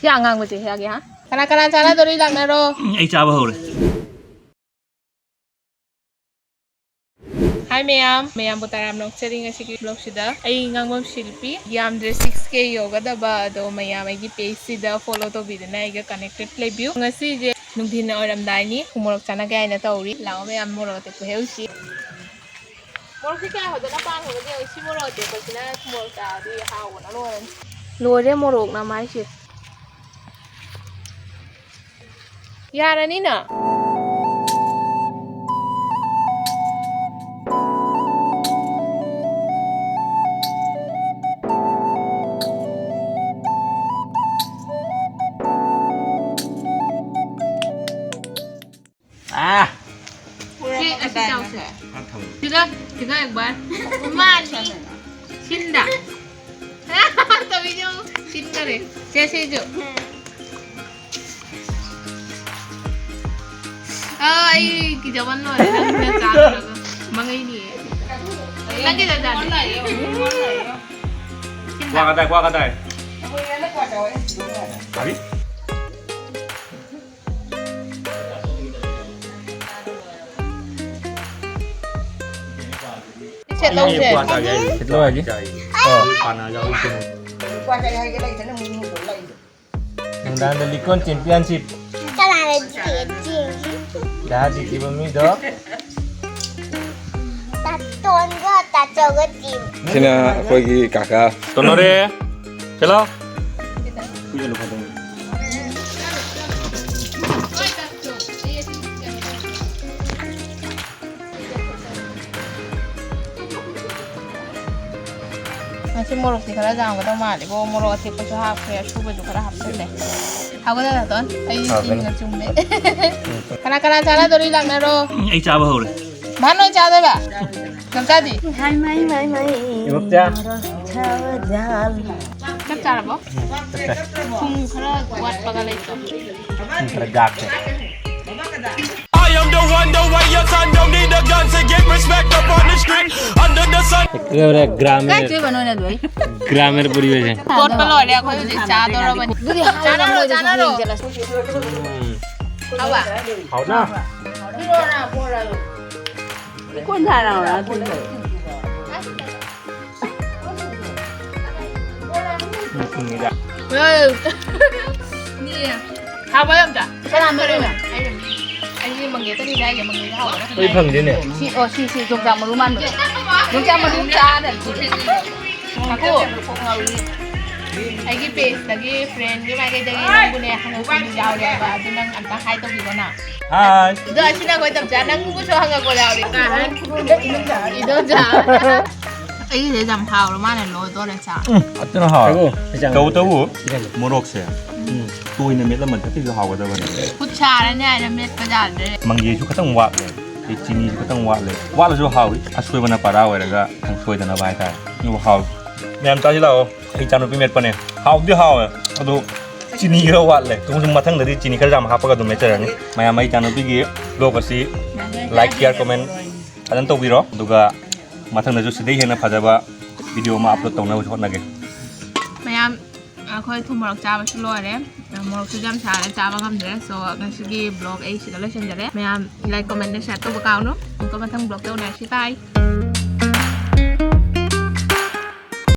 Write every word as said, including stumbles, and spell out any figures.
ꯁꯤ ꯑꯉꯥꯡꯕꯁꯦ ꯍꯦꯛꯑꯒꯦ, ꯍꯥ? ꯀꯅꯥ ꯀꯅꯥ ꯆꯥꯅꯗꯣꯔꯤ? ꯂꯥꯛꯅꯔꯣ꯫ ꯑꯩ ꯆꯥꯕ ꯍꯧꯔꯦ꯫ ꯍꯥꯏ ꯃꯌꯥꯝ, ꯃꯌꯥꯝꯕꯨ ꯇꯔꯥꯝꯅ ꯑꯣꯛꯆꯔꯤ ꯉꯁꯤꯒꯤ vlogꯁꯤꯗ꯫ ꯑꯩ ꯉꯥꯡꯕꯝ ꯁꯤꯜꯄꯤ, ꯌꯥꯝꯗ꯭ꯔꯦ six K ꯌꯧꯒꯗꯕ, ꯑꯗꯣ ꯃꯌꯥꯝ ꯑꯩꯒꯤ pageꯁꯤꯗ follow ꯇꯧꯕꯤꯗꯨꯅ ꯑꯩꯒ connected ꯂꯩꯕꯤꯌꯨ꯫ ꯉꯁꯤꯁꯦ ꯅꯨꯡꯊꯤꯟ ꯑꯣꯏꯔꯝꯗꯥꯏꯅꯤ, ꯎꯃꯣꯔꯣꯛ ꯆꯥꯅꯒꯦ ꯍꯥꯏꯅ ꯇꯧꯔꯤ꯫ ꯂꯥꯛꯑꯣ ꯃꯌꯥꯝ, ꯃꯣꯔꯣꯛ ꯑꯇꯦꯛꯄ ꯍꯦꯛꯎꯁꯤ꯫ ꯃꯣꯔꯣꯛꯁꯤ ꯀꯌꯥ ꯐꯖꯅ ꯄꯥꯟꯈ꯭ꯔꯒꯦ? ꯁꯤ ꯃꯣꯔꯣꯛ ꯑꯇꯦꯛꯄꯁꯤꯅ ꯃꯣꯔꯣꯛ ꯆꯥꯔꯗꯤ ꯍꯥꯎꯕꯅ ꯂꯣꯏꯔꯅꯤ꯫ ꯂꯣꯏꯔꯦ ꯃꯣꯔꯣꯛꯅ ꯃꯥꯏꯁꯦ꯫ ꯌꯥꯔꯅꯤꯅ꯫ ꯑꯥ꯫ ꯁꯤ, ꯑꯁꯤ ꯆꯥꯎꯁꯦ꯫ ꯁꯤꯒ, ꯁꯤꯒ ꯑꯦꯛꯕꯥꯔ꯫ ꯃꯥꯅꯤ꯫ ꯁꯤꯟꯗ꯫ ꯇꯧꯏꯁꯦ ꯌꯦꯡꯉꯨ꯫ ꯁꯤꯟꯈꯔꯦ꯫ ꯁꯦ, ꯁꯤꯁꯨ꯫ ꯑꯥ, ꯑꯩ ꯀꯤꯖꯕꯅ ꯂꯣꯏꯔꯦ꯫ ꯅꯪꯅ ꯆꯥꯗ꯭ꯔꯒ꯫ ꯃꯉꯩꯅꯤꯌꯦ꯫ ꯅꯪꯒꯤꯗ ꯆꯥꯗꯦ꯫ ꯀ꯭ꯋꯥ ꯀꯗꯥꯏ, ꯀ꯭ꯋꯥ ꯀꯗꯥꯏ? ꯑꯕꯤ? ꯁꯦꯠꯂꯧꯁꯦ꯫ ꯀ꯭ꯋꯥ ꯆꯥꯒꯦ ꯍꯥꯏꯁꯦ꯫ ꯁꯦꯠꯂꯧ ꯍꯥꯏꯗꯤ? ꯆꯥꯏ꯫ ꯑꯣ꯫ ꯄꯥꯟꯅ ꯌꯥꯎꯔꯤ ꯀꯩꯅꯣ꯫ ꯀ꯭ꯋꯥ ꯆꯥꯒꯦ ꯍꯥꯏꯒꯦ ꯂꯩꯇꯅ ꯃꯨꯛ ꯃꯨꯛ ꯇꯧ ꯂꯥꯛꯏꯗꯣ꯫ ꯅꯨꯡꯗꯥꯡꯗ ꯂꯤꯀꯣꯟ championship꯫ ꯀꯅꯥꯅ ꯖꯤꯒꯦ? ꯗꯥ ꯖꯤꯈꯤꯕ ꯃꯤꯗꯣ꯫ ꯇꯥꯇꯣꯟꯒ ꯇꯥꯆꯧꯒ team꯫ ꯁꯤꯅ ꯑꯩꯈꯣꯏꯒꯤ ꯀꯥꯀꯥ꯫ ꯇꯣꯅꯣꯔꯦ꯫ ꯆꯠꯂꯣ꯫ ꯉꯁꯤ ꯃꯣꯔꯣꯛꯇꯤ ꯈꯔ ꯌꯥꯝꯒꯗꯧ ꯃꯥꯜꯂꯦꯀꯣ꯫ ꯃꯣꯔꯣꯛ ꯑꯇꯦꯛꯄꯁꯨ ꯍꯥꯞꯈ꯭ꯔꯦ, ꯑꯁꯨꯕꯁꯨ ꯈꯔ ꯍꯥꯞꯆꯜꯂꯦ꯫ ꯍꯥꯎꯒꯗ꯭ꯔꯥ, ꯅꯥꯇꯣꯟ? ꯑꯩ ꯍꯥꯎꯒꯅꯤ꯫ ꯆꯤꯟꯒ ꯆꯨꯝꯃꯦ꯫ ꯀꯅꯥ ꯀꯅꯥ ꯆꯥꯅꯗꯣꯔꯤ? ꯂꯥꯛꯅꯔꯣ꯫ ꯑꯩ ꯆꯥꯕ ꯍꯧꯔꯦ꯫ ꯃꯥ ꯅꯣꯏ ꯆꯥꯗꯣꯏꯕ? ꯆꯝꯆꯥꯗꯤ? ꯍꯥꯏ, ꯃꯥꯏ, ꯃꯥꯏ, ꯃꯥꯏ꯫ ꯏꯕꯣꯛꯆꯥ꯫ ꯃꯣꯔꯣꯛ ꯁꯥꯕ ꯖꯥꯜ꯫ ꯆꯥꯛ ꯆꯥꯔꯕꯣ? ꯆꯥꯛ ꯆꯥꯏ꯫ ꯊꯨꯝ ꯈꯔ ꯋꯥꯠꯄꯒ ꯂꯩꯇ꯭ꯔꯣ? ꯊꯨꯝ ꯈꯔ ꯌꯥꯛꯄ꯫ I'm the one, the way your son don't need a gun to get respect up on the street. Under the sun. একেবারে গ্রামের, ꯀꯥꯏ ꯆꯠꯇꯣꯏꯕ ꯅꯣꯏꯅ ꯑꯗꯨ? ꯒ꯭ꯔꯥꯃীণ ꯄরিবেশে। ꯇꯣꯠꯄ ꯂꯣꯏꯔꯦ, ꯑꯩꯈꯣꯏ ꯍꯧꯖꯤꯛ ꯆꯥꯗꯧꯔꯕꯅꯤ꯫ ꯑꯗꯨꯗꯤ ꯍꯥꯏꯔꯣ, ꯆꯥꯅꯔꯣ, ꯃꯣꯏꯗ ꯆꯥꯅꯔꯣ꯫ ꯍꯌꯦꯡ ꯆꯠꯂꯁꯤ꯫ ꯍꯥꯎꯕ? ꯍꯥꯎꯅ? ꯄꯤꯔꯛꯑꯣꯔꯥ, ꯄꯣꯔꯣꯔꯥ? ꯏꯀꯣꯟ ꯊꯥꯔꯛꯑꯣꯔꯥ ꯑꯗꯨꯗꯤ? ꯎꯝ, ꯊꯨꯝꯃꯤꯗ꯫ ꯍꯥꯎꯕ ꯌꯥꯝ ꯆꯥ꯫ ꯀꯅꯥ ꯃꯔꯨꯅꯣ? ꯑꯩꯒꯤ ꯃꯪꯒꯦ ꯇꯅꯤꯗ, ꯑꯩꯒꯤ ꯃꯪꯒꯦ ꯍꯥꯎꯕꯅ꯫ ꯑꯩ ꯐꯪꯗꯦꯅꯦ꯫ ꯁꯤ, ꯑꯣ, ꯁꯤ, ꯁꯤ ꯌꯣꯡꯆꯥꯛ ꯃꯔꯨ ꯃꯥꯟꯕꯗꯣ꯫ ꯌꯣꯡꯆꯥꯛ ꯃꯔꯨ ꯆꯥꯗꯕ ꯁꯤ꯫ ꯉꯥꯏꯈꯣ꯫ ꯑꯩꯒꯤ ꯄꯦꯖꯇꯒꯤ, ꯐ꯭ꯔꯦꯟꯒꯤ ꯃꯥꯏꯀꯩꯗꯒꯤ ꯅꯪꯕꯨꯅꯦ ꯍꯪꯉꯛꯄ ꯃꯤ ꯌꯥꯎꯔꯦꯕ꯫ ꯑꯗꯨ ꯅꯪ ꯑꯝꯇ ꯍꯥꯏ ꯇꯧꯕꯤꯔꯣꯅ꯫ ꯍꯥꯏ꯫ ꯑꯗꯣ ꯑꯁꯤꯅ ꯑꯩꯈꯣꯏ ꯇꯝꯆꯥ ꯅꯪꯕꯨꯁꯨ ꯍꯪꯉꯛꯄ ꯌꯥꯎꯔꯦ꯫ ꯏꯗꯣꯝꯆꯥ꯫ ꯑꯩꯒꯤꯁꯦ ꯌꯥꯝ ꯍꯥꯎꯔ ꯃꯥꯅ ꯂꯣꯏꯗꯣꯔꯦ ꯆꯥ꯫ ꯎꯝ, ꯑꯗꯨꯅ ꯍꯥꯎꯔꯦ꯫ ꯇꯧ, ꯇꯧ, ꯇꯧ꯫ ꯃꯣꯔꯣꯛꯁꯦ ꯇꯣꯏꯅ ꯃꯦꯠꯂꯝꯃꯗꯤ ꯑꯇꯩꯁꯨ ꯍꯥꯎꯒꯗꯕꯅꯦ꯫ ꯈꯨꯠ ꯁꯥꯔꯅꯤ ꯍꯥꯏꯅ ꯃꯦꯠꯄ ꯌꯥꯗ꯭ꯔꯦ꯫ ꯃꯪꯒꯦꯁꯨ ꯈꯤꯇꯪ ꯋꯥꯠꯂꯦ꯫ ꯑꯗꯩ ꯆꯤꯅꯤꯁꯨ ꯈꯤꯇꯪ ꯋꯥꯠꯂꯦ꯫ ꯋꯥꯠꯂꯁꯨ ꯍꯥꯎꯏ꯫ ꯑꯁꯣꯏꯕꯅ ꯄꯔꯥ ꯑꯣꯏꯔꯒ ꯈꯪꯁꯣꯏꯗꯅꯕ ꯍꯥꯏꯇꯥꯔꯦ꯫ ꯑꯗꯨꯕꯨ ꯍꯥꯎꯏ꯫ ꯃꯌꯥꯝ ꯆꯥꯁꯤ ꯂꯥꯛꯑꯣ꯫ ꯑꯩ ꯏꯆꯥꯅꯨꯄꯤ ꯃꯦꯠꯄꯅꯦ꯫ ꯍꯥꯎꯗꯤ ꯍꯥꯎꯋꯦ꯫ ꯑꯗꯨ ꯆꯤꯅꯤ ꯈꯔ ꯋꯥꯠꯂꯦ꯫ ꯁꯨꯝ ꯃꯊꯪꯗꯗꯤ ꯆꯤꯅꯤ ꯈꯔ ꯌꯥꯝ ꯍꯥꯞꯄꯒ ꯑꯗꯨꯝ ꯃꯦꯠꯆꯔꯅꯤ꯫ ꯃꯌꯥꯝ ꯑꯩ ꯏꯆꯥꯅꯨꯄꯤꯒꯤ vlog ꯑꯁꯤ like, share, comment ꯐꯖꯅ ꯇꯧꯕꯤꯔꯣ꯫ ꯑꯗꯨꯒ ꯃꯊꯪꯗꯁꯨ ꯁꯤꯗꯩ ꯍꯦꯟꯅ ꯐꯖꯕ video ꯑꯃ upload ꯇꯧꯅꯕꯁꯨ ꯍꯣꯠꯅꯒꯦ꯫ ꯃꯌꯥꯝ ꯑꯩꯈꯣꯏ ꯊꯨꯝ ꯃꯣꯔꯣꯛ ꯆꯥꯕꯁꯨ ꯂꯣꯏꯔꯦ꯫ ꯃꯣꯔꯣꯛꯁꯨ ꯌꯥꯝ ꯁꯥꯔꯦ, ꯆꯥꯕ ꯉꯝꯗ꯭ꯔꯦ꯫ So, ꯉꯁꯤꯒꯤ vlog ꯑꯩ ꯁꯤꯗ ꯂꯣꯏꯁꯤꯟꯖꯔꯦ꯫ ꯃꯌꯥꯝ like, comment, share ꯇꯧꯕ ꯀꯥꯎꯅꯨ꯫ ꯑꯃꯨꯛꯀ ꯃꯊꯪ vlogꯇ ꯎꯅꯔꯁꯤ꯫ Bye꯫